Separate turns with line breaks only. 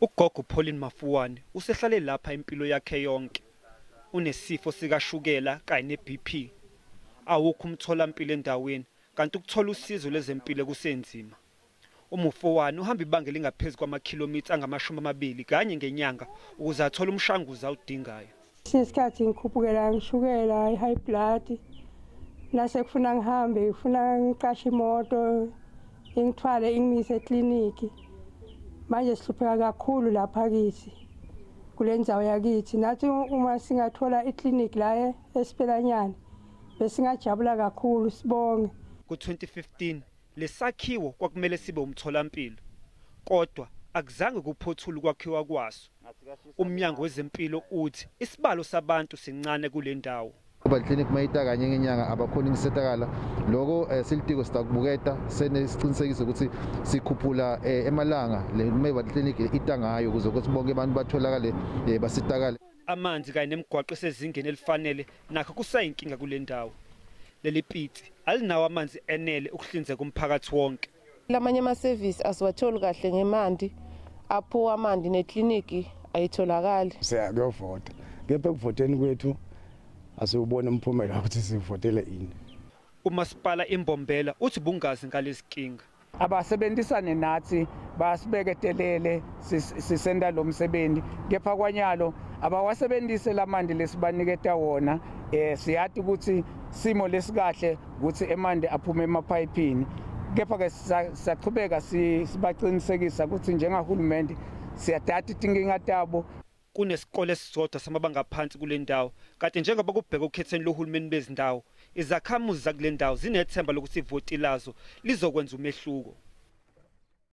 Ugogo Pauline Mafuwane usehlale lapha impilo yakhe yonke. Unesifo sikashukela kanye ne-BP. Awukho umtholampilo endaweni kanti ukuthola usizo lwezempilo kusenzima. UMufowane uhamba ibanga elingaphezu kwamakhilomitha angama-20 kanye ngenyanga ukuze athole umshanguzo awudingayo.
Isikhathi ngikhuphukela ngishukela i-high blood, nase kufuna ngihambe kufuna ngiqashe imoto ingithwale ingimise ekliniki. Manje sihlupheka kakhulu lapha kithi kule ndzawo yakithi. Nathi uma singathola ikliniki la eSipelanyane besingajabula kakhulu, sibonge.
Ku-2015 lesakhiwo kwakumele sibe umtholampilo, kodwa akuzange kuphothule ukwakhiwa kwaso. Umnyango wezempilo uthi isibalo sabantu sincane kule ndawo.
Mobile clinic mayita kanye ngenyanga abakhona ukusetakala lokho. Silitiko sitakubuketa sene sicinisekise ukuthi sikhuphula emalanga le mobile clinic ita ngayo ukuze ukuthi bonke abantu batholakale, basitakale.
Amanzi kanye nemigwaqo esezingeni elifanele nakho kusayinkinga kule ndawo. Leli pitsi alinawo amanzi enele ukuhlinzeka umphakathi wonke.
Lamanye amasevisi asiwatholi kahle ngemanti, aphuwa amanti, nekliniki ayitholakali.
Siya kuyovota, kepha ekuvoteni kwethu asiwubona umphumela ukuthi sivotele ini.
Umasipala iMbombela uthi bungazi ngalezi kinga.
Abasebenzisane nathi, basibeketelele sisenda lo msebenzi, kepha kwanyalo abawasebenzise lamanti lesibaniketa wona. Siyati ukuthi simo lesikahle ukuthi emanti aphume emaphayiphini, kepha ke siyachubeka sibaqinisekisa ukuthi njengahulumende siyadata inkinga tabo.
Kunesikole esisodwa samabanga aphansi kule ndawo, kanti njengoba kubheka ukhetheni lohulumeni bezindawo, izakhamuzi zakule ndawo zinethemba lokuthi ivoti lazo lizokwenza umehluko.